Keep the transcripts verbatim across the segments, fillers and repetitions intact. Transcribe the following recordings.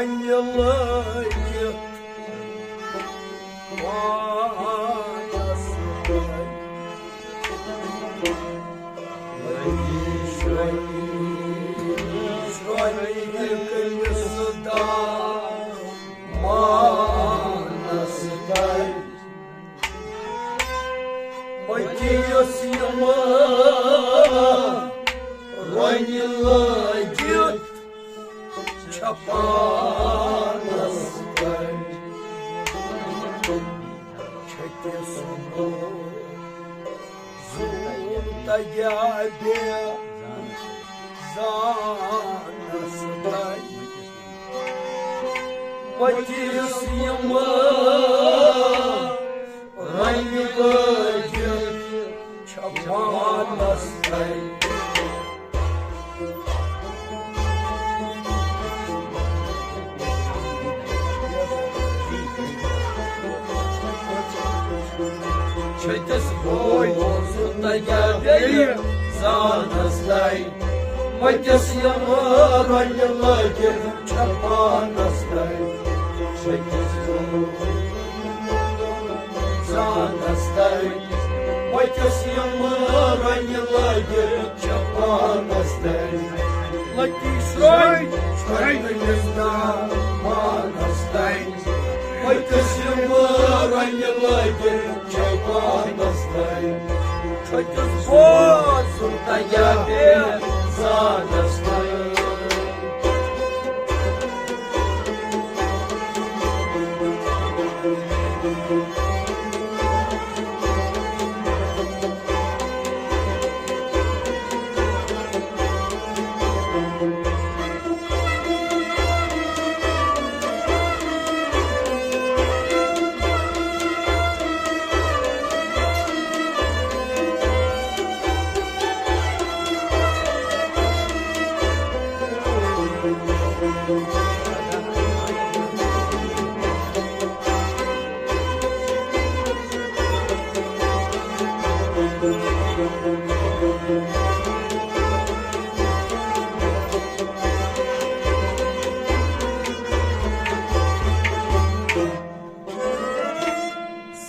لٲگِتھ پانس تام۔ لٔگی شرۄنہِ، شرۄنہِ کٔمِس دامانس تام۔ مٔتِس یِم رۄنہِ لٲگِتھ چھےٚ پانس تام۔ چھٔتِس زوٗن تگیا بے زانس تام۔ مٔتِس یِم رنگہِ لٲگِتھ چھےٚ پانس تام۔ چھٔتِس بوے زوٗن تگیا بے زانس تام۔ مٔتِس یِم رنگہِ لٲگِتھ چھےٚ پانس تام۔ چھٔتِس بوے زانس تام۔ مٔتِس یِم رنگہِ لٲگِتھ چھےٚ پانس تام۔ لٔگی شرۄنہِ، شرۄنہِ کٔمِس دامانس تام۔ مٔتِس یِم رنگہِ لٲگِتھ چھےٚ پانس تام۔ چھٔتِس بوے زوٗن تگیا بے زانس تام۔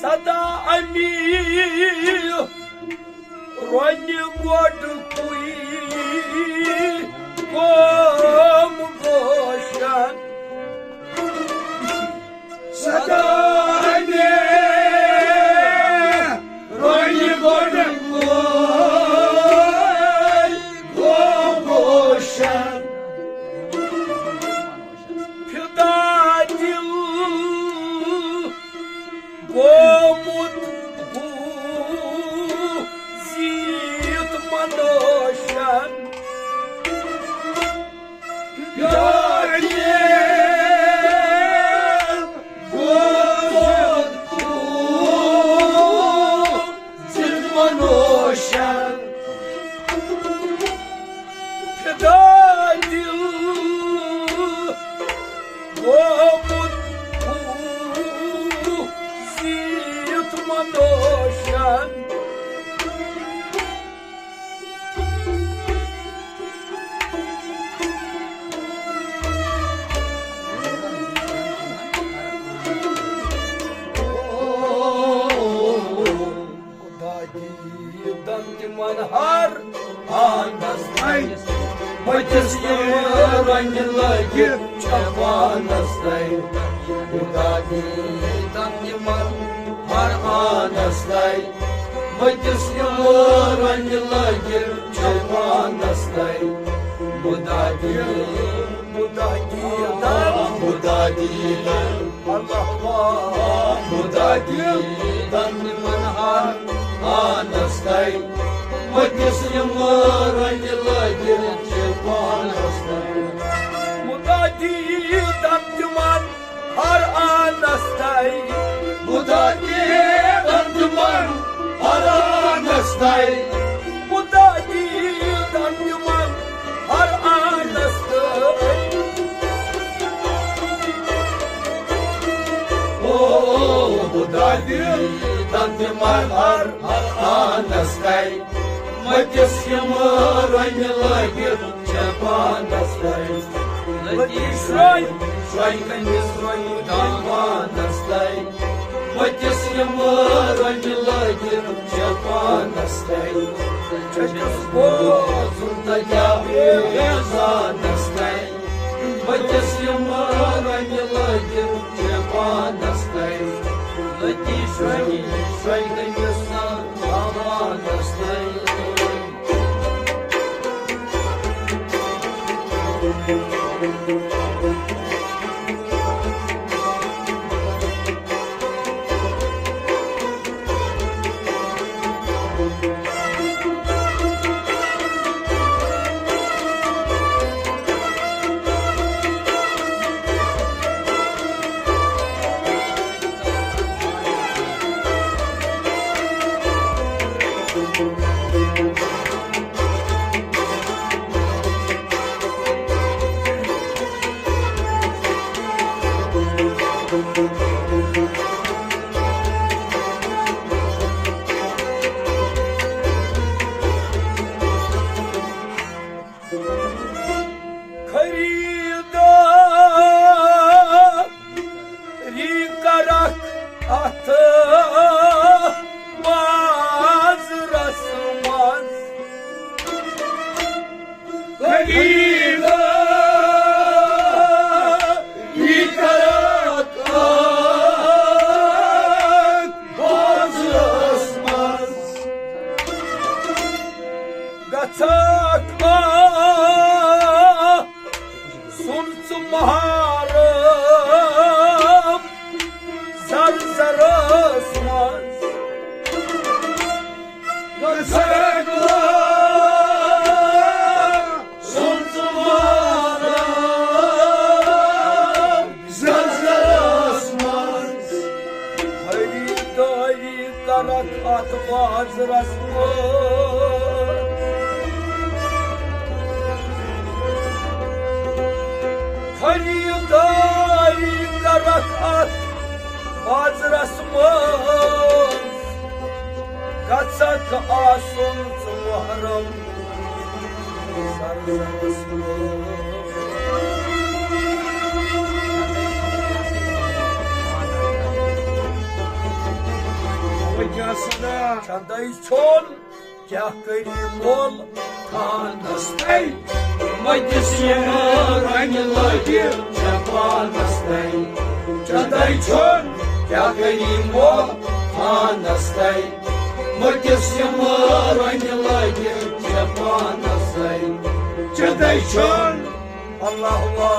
سدا امی رۄنہِ گۄڈٕ کُے قوم گوشن۔ سدا امی رۄنہِ گۄڈٕ کُے قوم گوشن۔ فدا دل گوٚمُت بوٗزِتھ منوشن۔ فدا دل گوٚمُت بوٗزِتھ منوشن۔ فدا دل گوٚمُت بوٗزِتھ منوشن۔ خدا دیٖدن تِمن ہر آنس تھاے، مٔتِس یِم رۄنہِ لٲگِتھ چھےٚ پانس تھاے۔ خدا دیٖدن تِمن ہر آنس تھاے، مٔتِس یِم رۄنہِ لٲگِتھ چھےٚ پانس تھاے۔ خدا دیٖدن، خدا دیٖدن، خدا دیٖدن۔ اللہ واہ۔ خدا دیٖدن تِمن ہر آنس تھاے، مٔتِس یِم رۄنہِ لٲگِتھ چھِ پانس تھاے۔ خدا دیٖدن تِمن ہر آنس تھاے۔ خدا دیٖدن تِمن ہر آنس تھاے۔ خدا دیٖدن تِمن ہر آنس تھاے۔ او خدا دیٖدن تِمن ہر آنس تھاے، مٔتِس یِم رۄنہِ لٲگِتھ چھےٚ پانس تھاے۔ لٔتی شرٛۄنٛگۍ، شرٛۄنٛگۍ کٔمِس رۄنٛگۍ دامانس تَلۍ۔ مٔتِس یِم رۄنٛگۍ لٲگِتھ چھِ پانس تَلۍ۔ چھٔکِس بوزُن تہٕ کیٛاہ بیزانس تَلۍ۔ مٔتِس یِم رۄنٛگۍ لٲگِتھ چھِ پانس تَلۍ۔ لٔتی شرٛۄنٛگۍ، شرٛۄنٛگۍ کٔمِس دامانس تَلۍ۔ خریداری کرکھ اتھ بازرس منٛز۔ خریداری کرکھ اتھ بازرس منٛز۔ گژھکھ آسُن ژٕ محرم زرزرس منٛز۔ گژھکھ آسُن ژٕ محرم زرزرس منٛز۔ خریداری کرکھ اتھ بازرس منٛز۔ خریداری کرکھ اتھ بازرس منٛز۔ گژھکھ آسُن ژٕ محرم زرزرس منٛز۔ وۄنۍ کیٛاہ صدا؟ چندے چھوٚن کیٛاہ کٔری مۄل تھانس تَلۍ؟ مٔتِس یِم رۄنٛگۍ لٲگِتھ چھےٚ پانس تَلۍ۔ چندے چھوٚن کیٛاہ کٔری مۄل تھانس تَلۍ؟ مٔتِس یِم رۄنٛگۍ لٲگِتھ چھےٚ پانس تَلۍ۔ چندے چھوٚن اللہ وا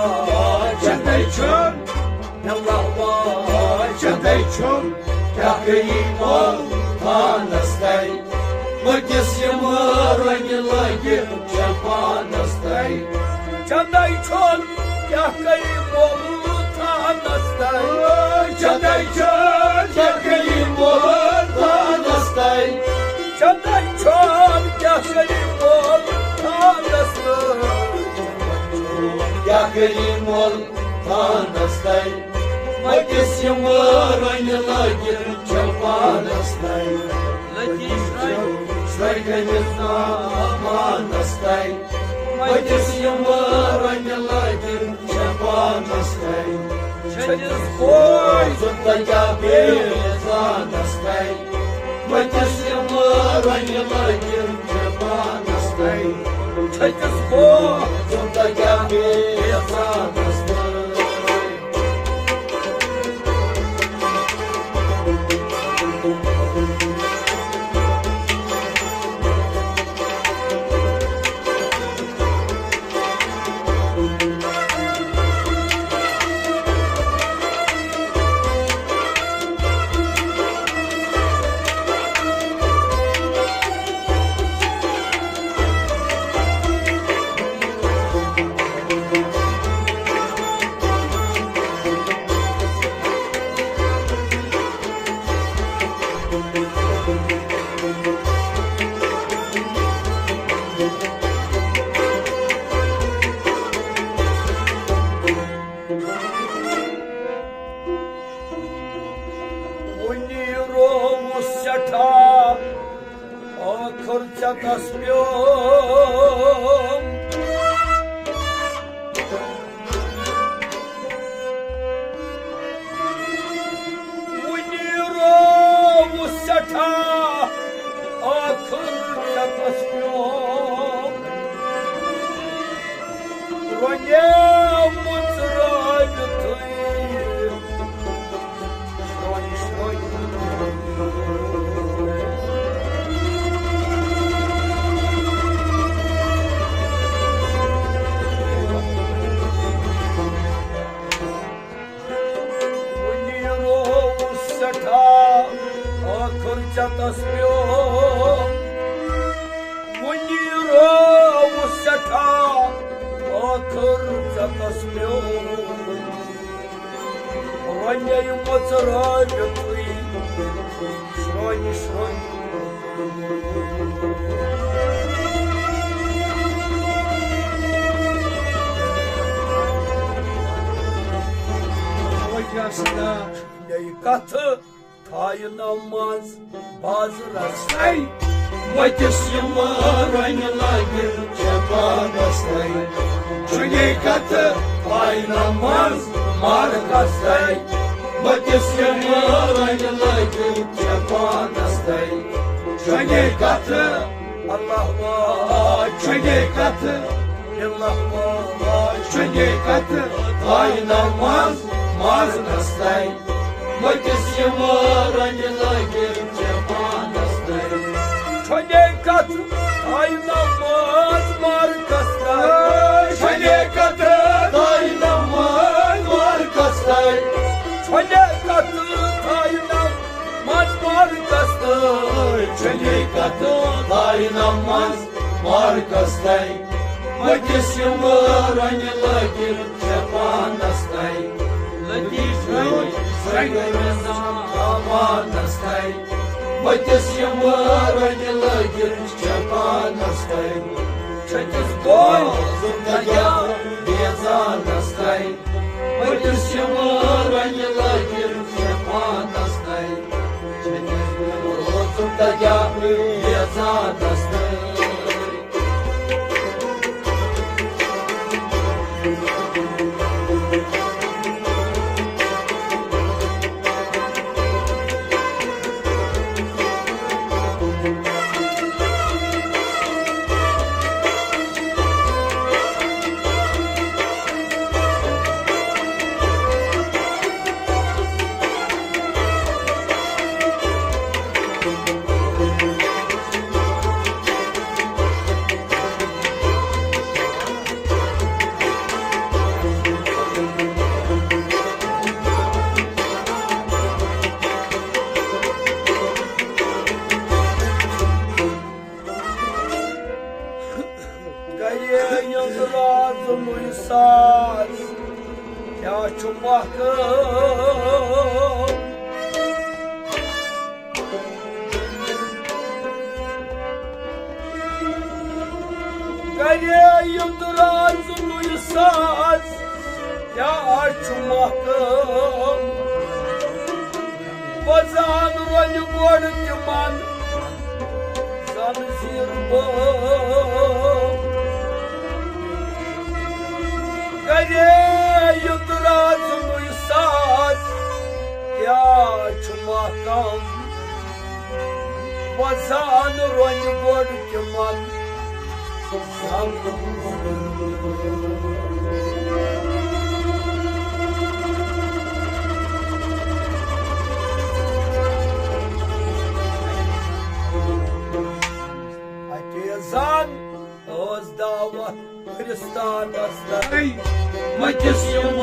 چندے چھوٚن، اللہ وا چندے چھوٚن، کیٛاہ کٔری مۄل تھانس تَلۍ؟ مٔتِس یِم رۄنٛگۍ لٲگِتھ چھےٚ پانس تَلۍ۔ چندے چھوٚن کیٛاہ کٔری مۄل تھانس تَلۍ؟ چندے چھوٚن کیٛاہ کٔری مۄل تھانس تَلۍ؟ چندے چھوٚن کیٛاہ کٔری مۄل تھانس تَلۍ؟ کیٛاہ کٔری مۄل تھانس تَلۍ؟ مٔتِس یِم رۄنٛگۍ لٲگِتھ چھےٚ پانس تَلۍ۔ لٔتی شرٛۄنٛگۍ، شرٛۄنٛگۍ کٔمِس دامانس تَلۍ؟ مٔتِس یِم رۄنٛگۍ لٲگِتھ چھےٚ پانس تَلۍ۔ چھٔتِس بوے زُن تہٕ کیٛاہ بیزانس تَلۍ؟ مٔتِس یِم رۄنٛگۍ لٲگِتھ چھےٚ پانس تَلۍ۔ چھٔتِس بوے زُن تہٕ کیٛاہ بیزانس تَلۍ۔ وُنی رووُس سٮ۪ٹھاہ ٲخٕر ژےٚ تس پیوم۔ ژٮ۪تس پیوٚو، وُنی رٲوُس سٮ۪ٹھاہ ٲخٕر ژٮ۪تس پیوٚو۔ رۄنیٚیہِ مٔژرٲوِتھٕے شرٛۄنہِ شرٛۄنہِ۔ وجہ سنا۔ یہِ کتھٕ تھایہِ نہ منٛز بازرس تام۔ مٔتِس یِم رۄنہِ لٲگِتھ چھےٚ پانس تام۔ چھُنی کتھٕ تھایہِ نہ منٛز مارکس تام۔ مٔتِس یِم رۄنہِ لٲگِتھ چھےٚ پانس تام۔ چھُنی کتھٕ اللہ واے، چھُنی کتھٕ اللہ واے، چھُنی کتھٕ تھایہِ نہ منٛز مارکس تام۔ مٔتِس یِم رۄنہِ لٲگِتھ چھےٚ پانس تام۔ چھۄنہِ کتھٕ تھایہِ نہ منٛز مارکس تام۔ چھۄنہِ کتھٕ تھایہِ نہ منٛز مارکس تام۔ چھۄنہِ کتھٕ تھایہِ نہ منٛز مارکس تام۔ چھۄنہِ کتھٕ تھایہِ نہ منٛز مارکس تام۔ مٔتِس یِم رۄنہِ لٲگِتھ چھےٚ پانس تام۔ لٔتی چھُے سۄ گٔمٕژ پانس تام۔ مٔتِس یِم رۄنہِ لٲگِتھ چھےٚ پانس تام۔ چھٔتِس گوٚو زُندگی بیزانس تام۔ مٔتِس یِم رۄنہِ لٲگِتھ چھےٚ پانس تام۔ چھٔتِس گوٚو زُندگی بیزانس تام۔ گرے یُن رازٕ نُے ساز کیٛاہ چھُ مۄکھٕ؟ گرے یُن رازٕ نُے ساز کیٛاہ چھُ مۄکھٕ؟ بہٕ زان رۄنہِ گۄڈٕ تِمن زن زیٖر بٲو۔ گرے یُن رازٕ نُے ساز کیٛاہ چھُ مۄکھٕ؟ وۄزان رۄنہِ گۄڈٕ تِمن۔ اتے زن ٲس دعوت گُلِستانس تام۔ مٔتِس یِم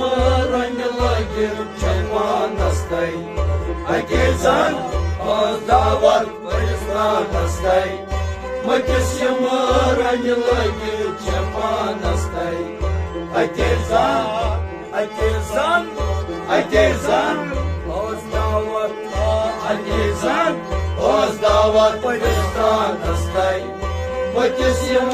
رۄنہِ لٲگِتھ چھےٚ پانس تام۔ اتے زن ٲس دعوت گُلِستانس تام۔ مٔتِس یِم رۄنہِ لٲگِتھ چھےٚ پانس تام۔ اتے زن، اتے زن، اتے زن ٲس دعوت، اتے زن ٲس دعوت گُلِستانس تام۔ مٔتِس یِم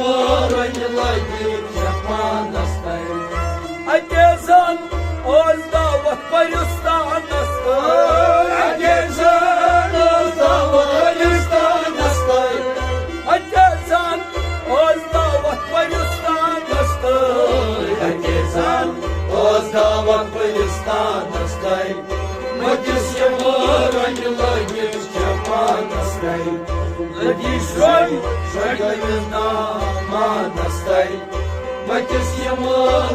رۄنہِ لٲگِتھ چھےٚ پانس تام۔ اتے زن ٲس دعوت گُلِستانس تام۔ اتے زن ٲس دعوت گُلِستانس تام۔ اتے زن ٲس دعوت گُلِستانس تام۔ اتے زن ٲس دعوت گُلِستانس تام۔ مٔتِس یِم رۄنہِ لٲگِتھ چھےٚ پانس تام۔ لٔگی شرٛۄنۍ، شرٛۄنۍ لٔگِس دامانس تام۔ مٔتِس یِم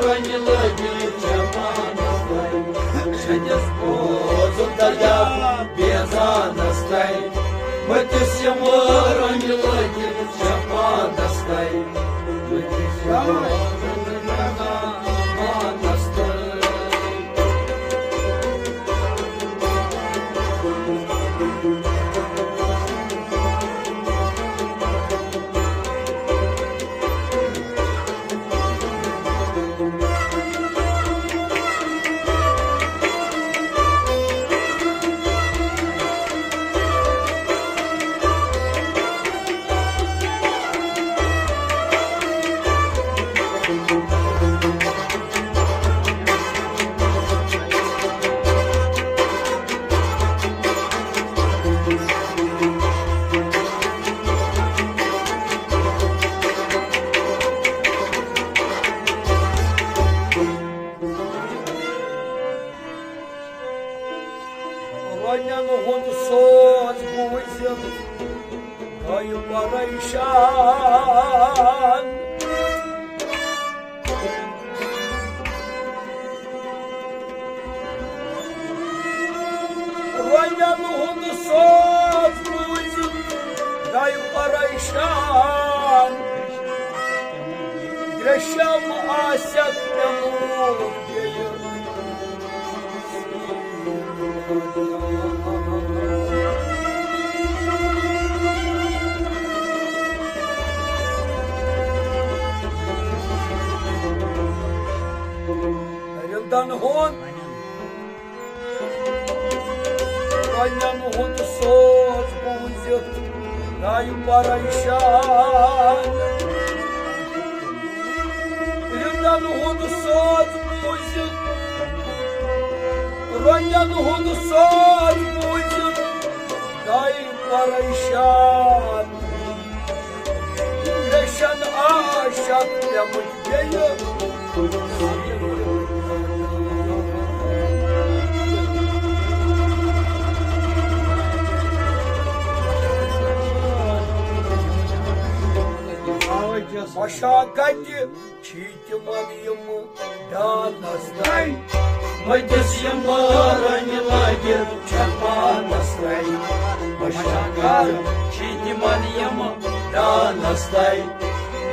رۄنہِ لٲگِتھ چھےٚ پانس تام۔ چھٔتِس گوٚو زُندگی بیزانس تام۔ مٔتِس یِم رۄنہِ لٲگِتھ چھےٚ پانس تام۔ مٔتِس یِم رۄنہِ لٲگِتھ چھےٚ پانس تام۔ رۄنٮ۪ن ہُنٛد سوز بوٗزِتھ گٔے پریشان۔ رۄنٮ۪ن ہُنٛد سوز بوٗزِتھ گٔے پریشان۔ گریشم آسیٚکھ مےٚ موٗل بیٚیہِ۔ رِندن ہُنٛد، رۄنٮ۪ن ہُنٛد سوز بوٗزِتھ گٔے پریشان۔ رِندن ہُنٛد سوز بوٗزِتھ، رۄنٮ۪ن ہُنٛد سوز بوٗزِتھ گٔے پریشان۔ گریشن آسیٚکھ پیمٕتۍ بیٚیہِ۔ مشقت چھِ تِمن یِم ڈانس تام۔ مٔتِس یِم رنہِ لٲگِتھ چھےٚ پانس تام۔ مشقت چھِ تِمن یِم ڈانس تام۔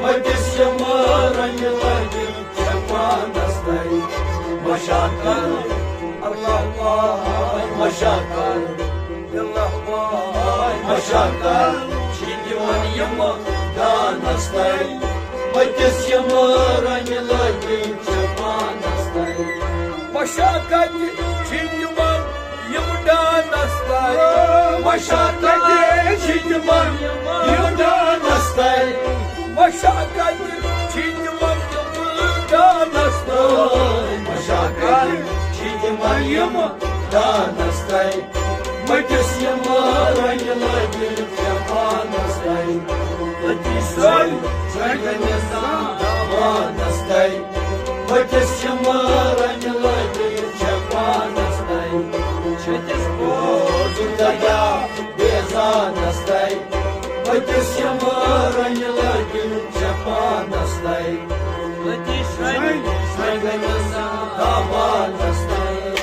مٔتِس یِم رنہِ لٲگِتھ چھےٚ پانس تام۔ مشقت، اللہ پاک، مشقت۔ دِلہ وای مشقت چھِ دِوان یِم ڈانس تام۔ مٔتِس یِم رنہِ لٲگِتھ چھِ پانس تام۔ مشقت چھِ دِوان یِم ڈانس تام۔ مشقت چھِ دِوان یِم ڈانس تام۔ مشقت چھِ دِوان یِم ڈانس تام۔ مشقت چھِ دِوان یِم ڈانس تام۔ مٔتِس یِم رنہِ لٲگِتھ چھےٚ پانس تام۔ أتی سۄے سۄے گٔمٕژ پانس تام۔ مٔتِس یِم رنہِ لٲگِتھ چھےٚ پانس تام۔ چھٔتِس بوزُن دَگیا بیزانس تام۔ مٔتِس یِم رنہِ لٲگِتھ چھےٚ پانس تام۔ أتی سۄے سۄے گٔمٕژ پانس تام۔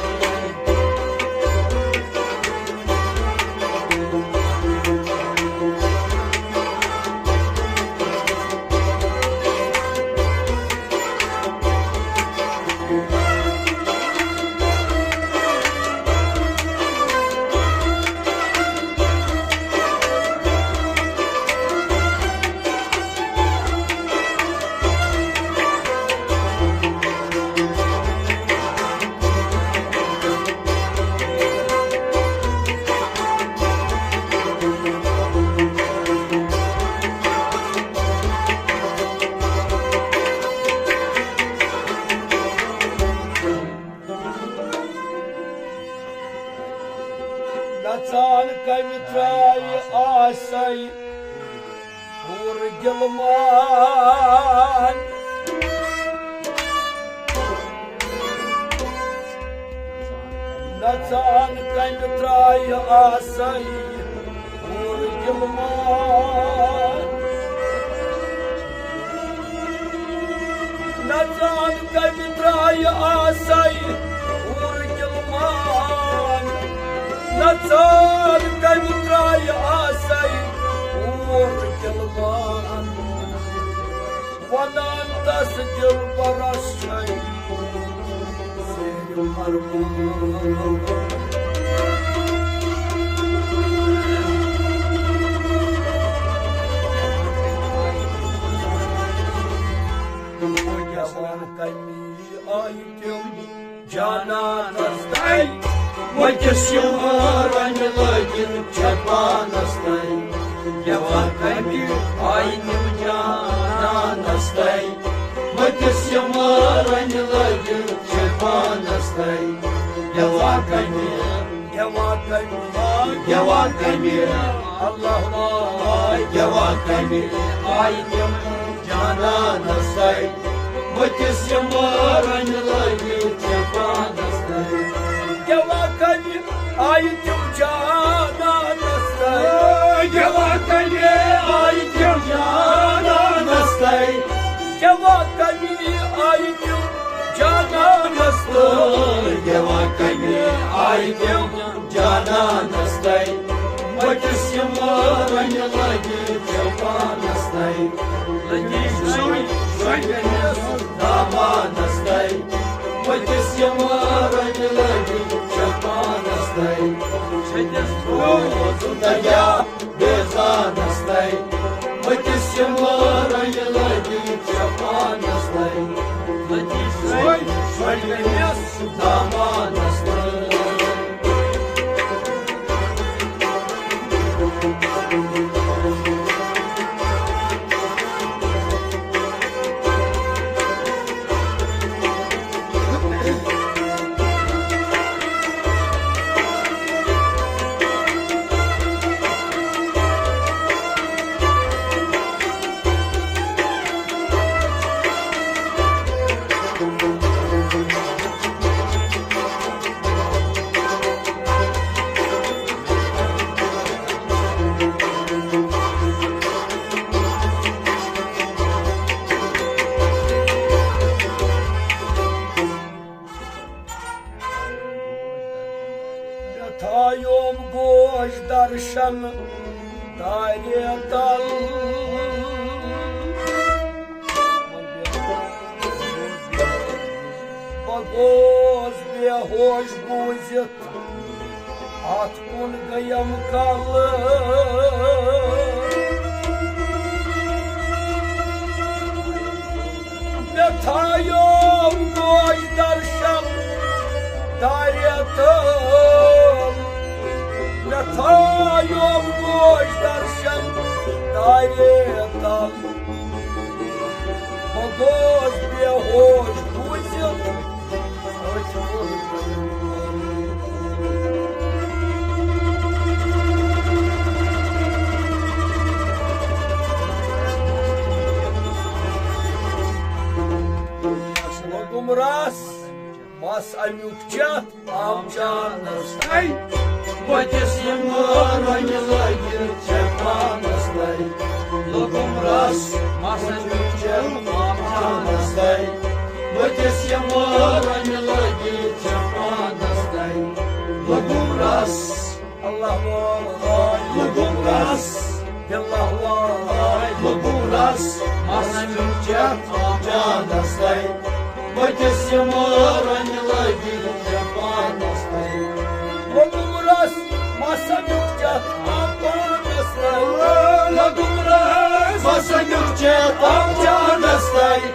نژان کمہِ ترایہِ آسے پوٗرٕ گِلمان۔ نژان کمہِ ترایہِ آسے پوٗرٕ گِلمان۔ نژان کمہِ ترایہِ آسے پوٗرٕ گِلمان۔ نژان کمہِ ترایہِ آسے پوٗرٕ گِلمان۔ ونان تس دلبرس چھے زیر فرمان۔ جوان کمی آیہِ تِم جانانس تام۔ مٔتِس یِم رنہِ لٲگِتھ چھےٚ پانس تام۔ گٮ۪وان کمہِ آیہِ تِم جانانس تام۔ مٔتِس یِم رنہِ لٲگِتھ چھےٚ پانس تام۔ گٮ۪وان کمہِ، گٮ۪وان کمہِ، گٮ۪وان کمہِ، اللہ پاک، گٮ۪وان کمہِ آیہِ تِم جانانس تام۔ مٔتِس یِم رنہِ لٲگِتھ چھےٚ پانس تام۔ گٮ۪وان کمہِ آیہِ تِم لگی ژےٚ پانس تام۔ چھٔتِس بوزُن دریا بیزانس تام۔ مٔتِس یِم رنگہِ لگی ژےٚ پانس تام۔ لگی سۄے سۄے گٔیَس دامانس تام۔ مےٚ تھایوم گوش درشن دارِ تل۔ بہٕ گوس بے ہوش بوٗزِتھ، اتھ کُن گٔیم کل۔ مےٚ تھایوم گوش درشن دارِ تل۔ مےٚ تھایوم گوش درشن دارِ تل۔ بہٕ گوس بے ہوش بوٗزِتھ۔ لوٚگُم رس، مس امیُک چتھ آم چانس تام۔ مٔتِس یِم رۄنہِ لٲگِتھ ژےٚ پانس تام۔ لوٚگُم رس، مس امیُک چتھ آم چانس تام۔ مٔتِس یِم رۄنہِ لٲگِتھ ژےٚ پانس تام۔ لوٚگُم رس، اللہ واے۔ لوٚگُم رس، اللہ واے۔ لوٚگُم رس، مس امیُک چتھ آم چانس تام۔ مٔتِس یِم رۄنہِ لٲگِتھ ژےٚ پانس تام۔ لوٚگُم رس، مس امیُک چتھ آم پانس تام۔ لوٚگُم رس، مس امیُک چتھ آم چانس تام۔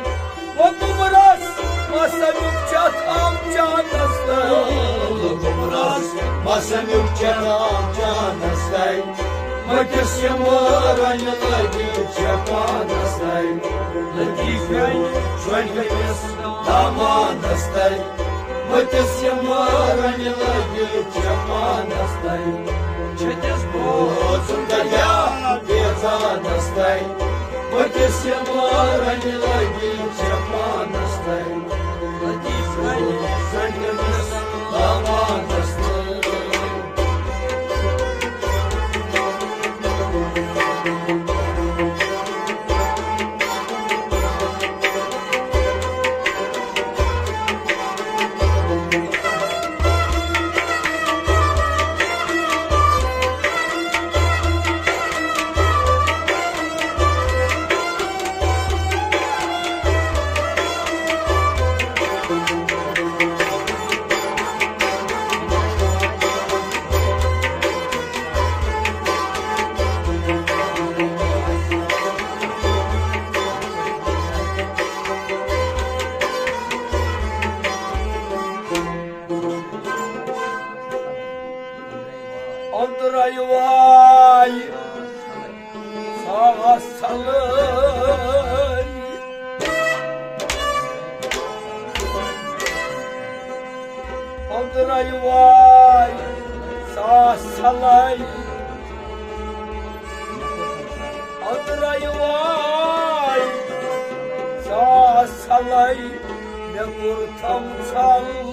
لوٚگُم رس، مس امیُک چتھ آم چانس تام۔ لوٚگُم رس، مس امیُک چتھ آم چانس تام۔ مٔتِس یِم رۄنہِ لٲگِتھ ژےٚ پانس تام۔ لطیف گٔے، شۄنٛگۍ گٔیَس دامانس تام۔ مٔتِس یِم رۄنہِ لٲگِتھ ژےٚ پانس تام۔ چھٔتِس بوزُن دریا بیزانس تام۔ مٔتِس یِم رۄنہِ لٲگِتھ ژےٚ پانس تام۔ لطیف گٔے، شۄنٛگۍ گٔیَس دامانس تام۔ أنٛدرَے واے ساس ژھلٲے۔ أنٛدرَے واے ساس ژھلٲے۔ أنٛدرَے واے ساس ژھلٲے۔ مےٚ کوٚر تھم ژھل۔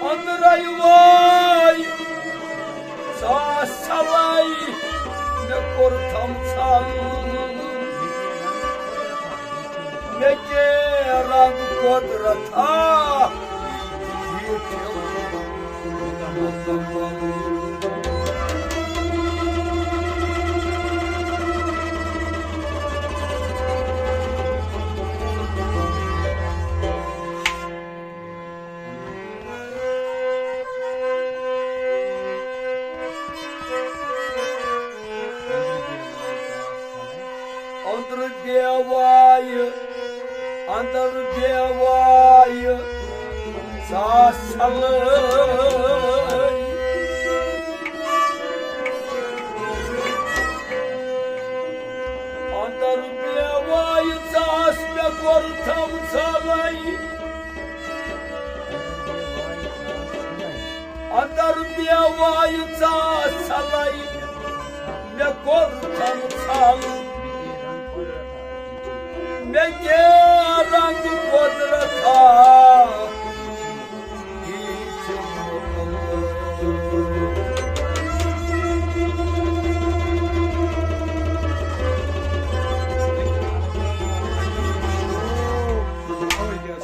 أنٛدرَے واے ساس ژھلٲے۔ مےٚ کوٚر تھم ژھل۔ مےٚ کیٛاہ رنٛگ قۄدرت آ، یہِ اندر بیواے ژاس ژھلٲے۔ اندر بیواے ژاس مےٚ کوٚر تھم ژھلٲے۔ اندر بیواے ژاس ژھلٲے۔ مےٚ کوٚر تھم ژھل۔ مےٚ کیٛاہ رنگ قۄدرت ہا، یی چھُ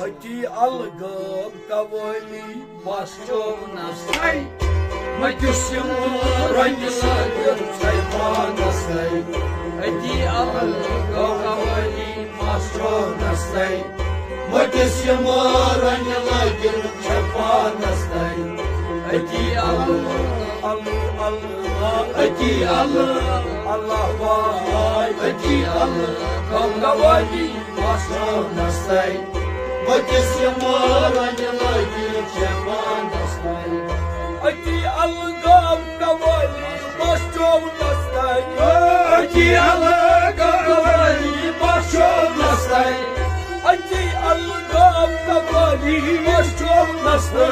أتی الگٲب قوٲلی۔ مس چوونس تھے، مٔتِس یِم رنگہِ لٲگِتھ چھے پانس تھے۔ أتی الگ گوٚو قوٲلی، مس چوونس تھے، مٔتِس یِم رنگہِ لٲگِتھ چھے پانس تھے۔ أتی الگ، الگ، الگ، أتی الگ، اللہ واے، أتی الگ گوٚو قوٲلی۔ مس چوونس تھے، مٔتِس یِم رنگہِ لٲگِتھ چھے پانس تھے۔ أتی الگٲب قوٲلی مس چوونس تھے۔ أتی الگٲب قوٲلی مس چوونس تھے۔ أتی الگٲب قوٲلی مس چوونس تھے۔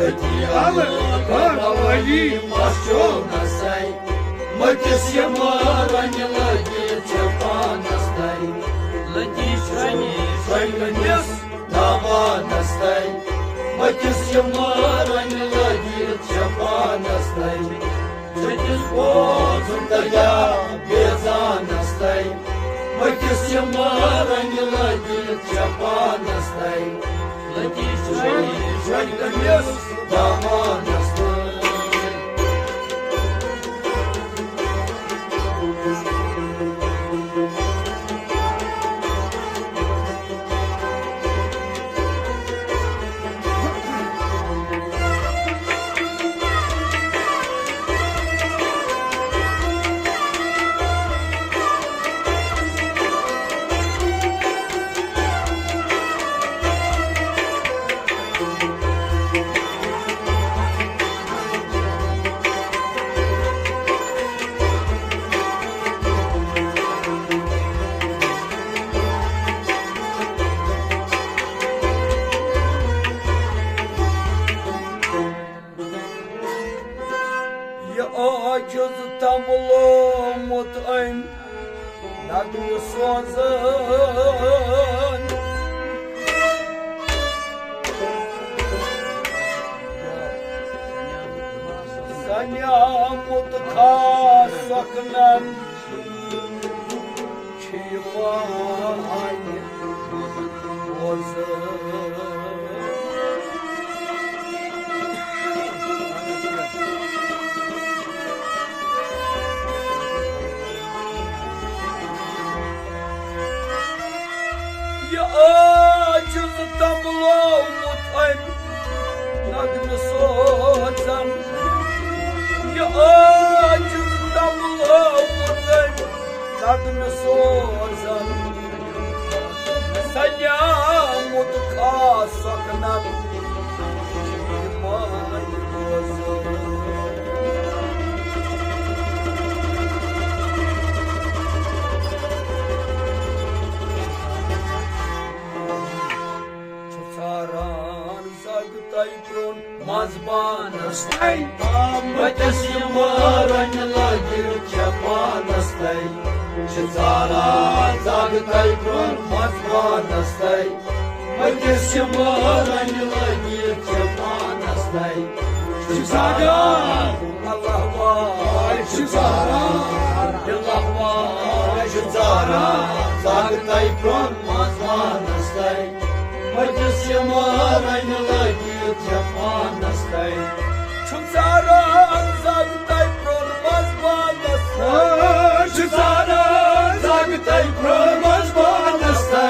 أتی الگٲب قوٲلی مس چوونس تھے۔ مٔتِس یِم رنگہِ لٲگِتھ چھے پانس تھے۔ لٔگی شۄنگہِ شۄنگہِ کٔمِس دامانس تھے۔ مٔتِس یِم رنگہِ لٲگِتھ چھے پانس تھے۔ چھٔتِس بوزُن تگیا بیزانس تھے۔ مٔتِس یِم رنگہِ لٲگِتھ چھے پانس تھے۔ لٔگی شۄنگہِ شۄنگہِ کٔمِس دامانس تھے۔ یہِ عٲجِز تمبلومُت أمۍ نغمہٕ سوزن۔ سنیامُت خاص سۄکنن چھِ یِوان بوزنہٕ۔ یہِ عٲجِز تمبلومُت أمۍ نغمہٕ سوزن۔ یہِ عٲجِز تمبلومُت أمۍ نغمہٕ سوزن۔ سنیامُت خاص سۄکنن یِوان بوزنہٕ۔ چھُ ژاران زگ تۄہہِ پرٛون منٛزبانس تھے۔ آمتس یِم رنگہِ لٲگِتھ چھے پانس تھے۔ چھِ ژاران زگ تۄہہِ پرٛون منٛزبانس تھے۔ مٔتِس یِم رنگہِ لٲگِتھ چھے پانس تھے۔ چھِ ژاران اللہ واے، چھِ ژاران اللہ واے، چھِ ژاران زگ تۄہہِ پرٛون منٛزبانس تھے۔ مٔتِس یِم رنگہِ لٲگِتھ چھے پانس تھے۔ چھُ ژاران زگ تۄہہِ پرٛون منٛزبانس تھے۔ چھُ ژاران زگ تۄہہِ پرٛون منٛزبانس تھے۔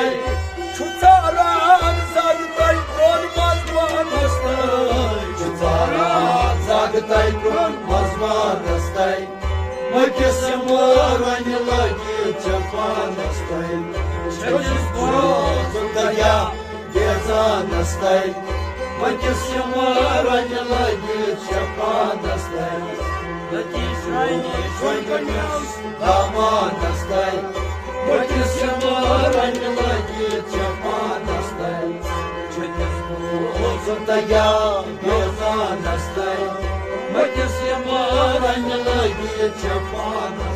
چھُ ژاران زگ تۄہہِ پرٛون منٛزبانس تھے۔ چھُ ژاران زگ تۄہہِ پرٛون منٛزبانس تھے۔ مٔتِس یِم رنگہِ لٲگِتھ چھے پانس تھے۔ چھِ بوزُن تہٕ یا بیزانس تل، مٔتِس یِم رنہِ لٲگِتھ چھےٚ پانس تل۔ لٔتِش رنہِ چھُنہٕ کٔمِس دامانس تل، مٔتِس یِم رنہِ لٲگِتھ چھےٚ پانس تل۔ چھُنہٕ بوزُن تہٕ یا بیزانس تل، مٔتِس یِم رنہِ لٲگِتھ چھےٚ پانس